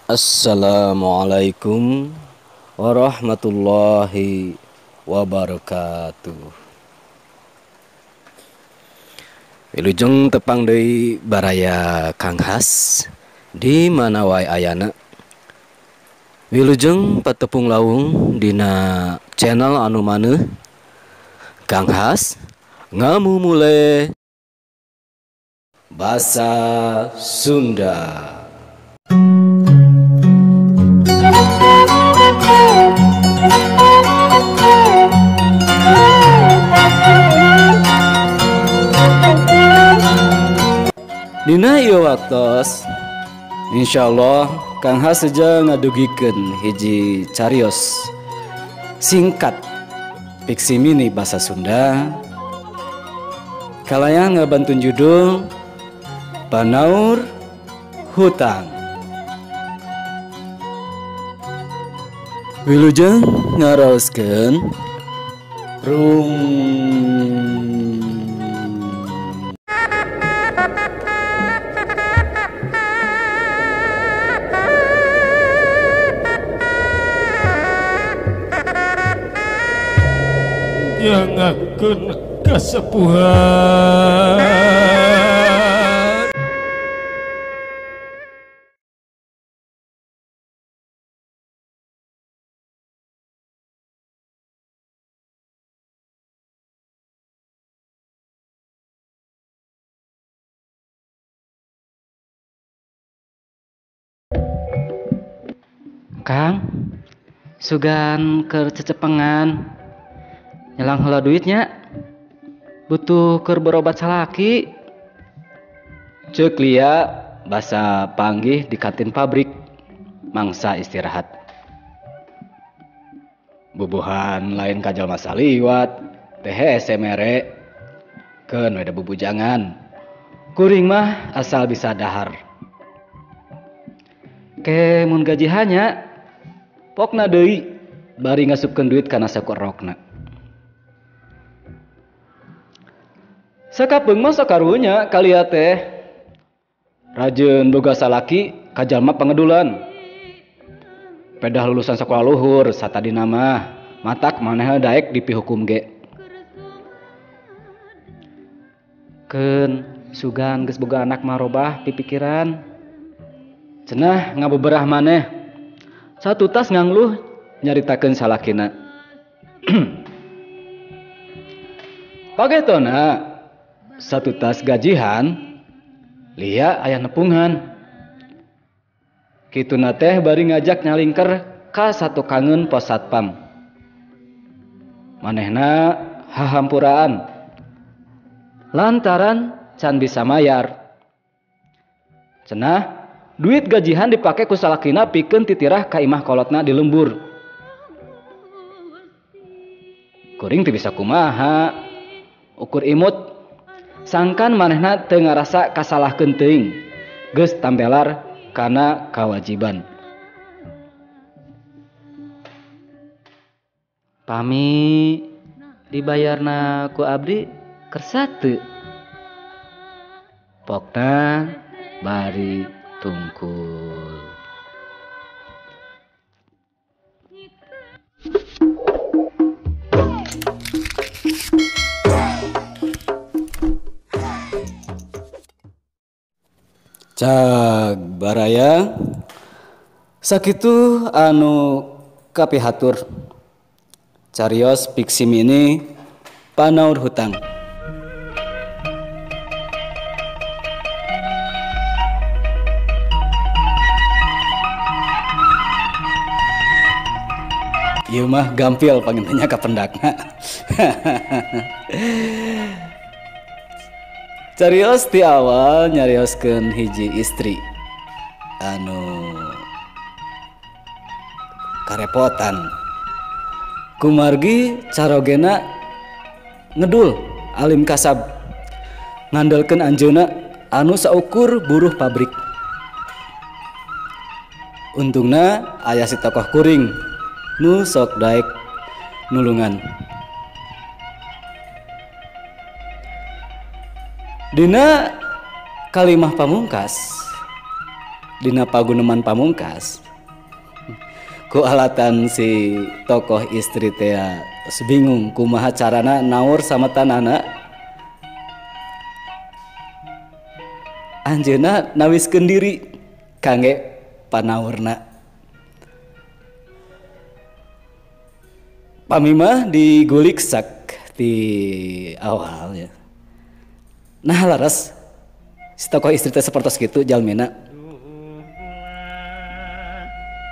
Assalamualaikum warahmatullahi wabarakatuh. Wilujeng tepang deui baraya Kang Has di mana wae ayana. Wilujeng patepung lawung dina channel anu maneuh Kang Has ngamumule basa Sunda. Dina ieu waktos, insyaallah Kang Has seja ngadugikeun hiji carios singkat fiksi mini basa Sunda kalayan ngabantun judul Panaur Hutang. Wilujeng ngaraoskeun rung. Nyangakeun kasepuhan. Kang, sugan keur cecepengan nyelang heula duitnya, butuh keur berobat salaki. Ceuk Lia basa panggih di kantin pabrik mangsa istirahat. Bubuhan lain ka jalma saliwat teh hese mere keun we da bubujangan. Kuring mah asal bisa dahar. Ke mun gajihannya pokna deui bari ngasupkeun duit kana saku rokna. Sakapeung mah sakarunya kalia teh. Rajeun boga salaki ka jalma pangedulan. Pedah lulusan sakola luhur satadina mah matak manehna daek dipihukum ge. Keun sugan geus boga anak mah robah pipikiran. Cenah ngabeberah maneh. Satu tas ngangluh nyaritakeun salakina. Pagetona satu tas gajihan Lia aya nepungan. Kituna teh bari ngajak nyalingker ka satu kangen pos satpam. Manehna hahampuraan lantaran can bisa mayar. Cenah duit gajihan dipake ku salakina pikeun titirah ka imah kolotna di lembur. Kuring teu bisa kumaha, ukur imut sangkan manehna teu ngarasa kasalahkeun teuing, geus tambelar kana kawajiban. Pami dibayarna ku abdi kersa teu? Pokna bari tungkul. Cag baraya sakitu anu kapihatur carios fiksi mini Panaur Hutang. Ieu mah gampil pangintennya kapendakna. Carios ti awal nyarioskeun hiji istri anu karepotan kumargi carogena ngedul alim kasab ngandelkeun anjeunna anu saukur buruh pabrik. Untungna aya si tokoh kuring nu sok daek nulungan. Dina kalimah pamungkas Dina Paguneman Pamungkas ku alatan si tokoh istri teh bingung kumaha carana naur sama tanana, anjeunna nawiskeun diri kangge panaurna. Pami mah digulik sak di awal ya. Nah laras si tokoh istri teh sapertos kitu jalmina.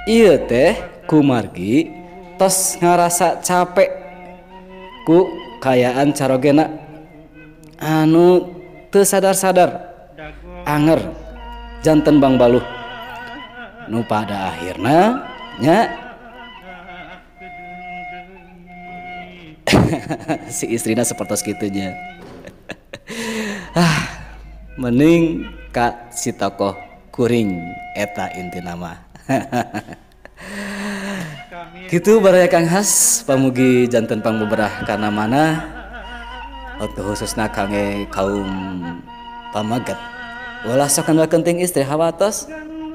Ieu teh kumargi tos ngarasa capek ku kayaan carogena anu teu sadar-sadar anger janten bangbaluh nu pada akhirna nya si istrina sapertos kitu nya. Ah, mending ka si tokoh kuring eta intina mah. Kitu baraya Kang Has, pamugi janten pangbeberah kana mana atau khususna kangge kaum pamaget. Ulah sok kenting istri hawatos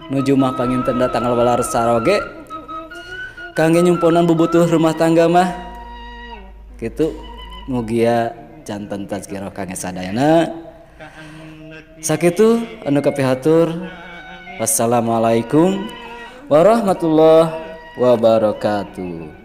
nuju mah panginten tanggal walar saroge kangge nyumponan bubutuh rumah tangga mah. Kitu mugia janten tazkirah kangge sadayana. Sakitu anu kapihatur. Wassalamualaikum warahmatullahi wabarakatuh.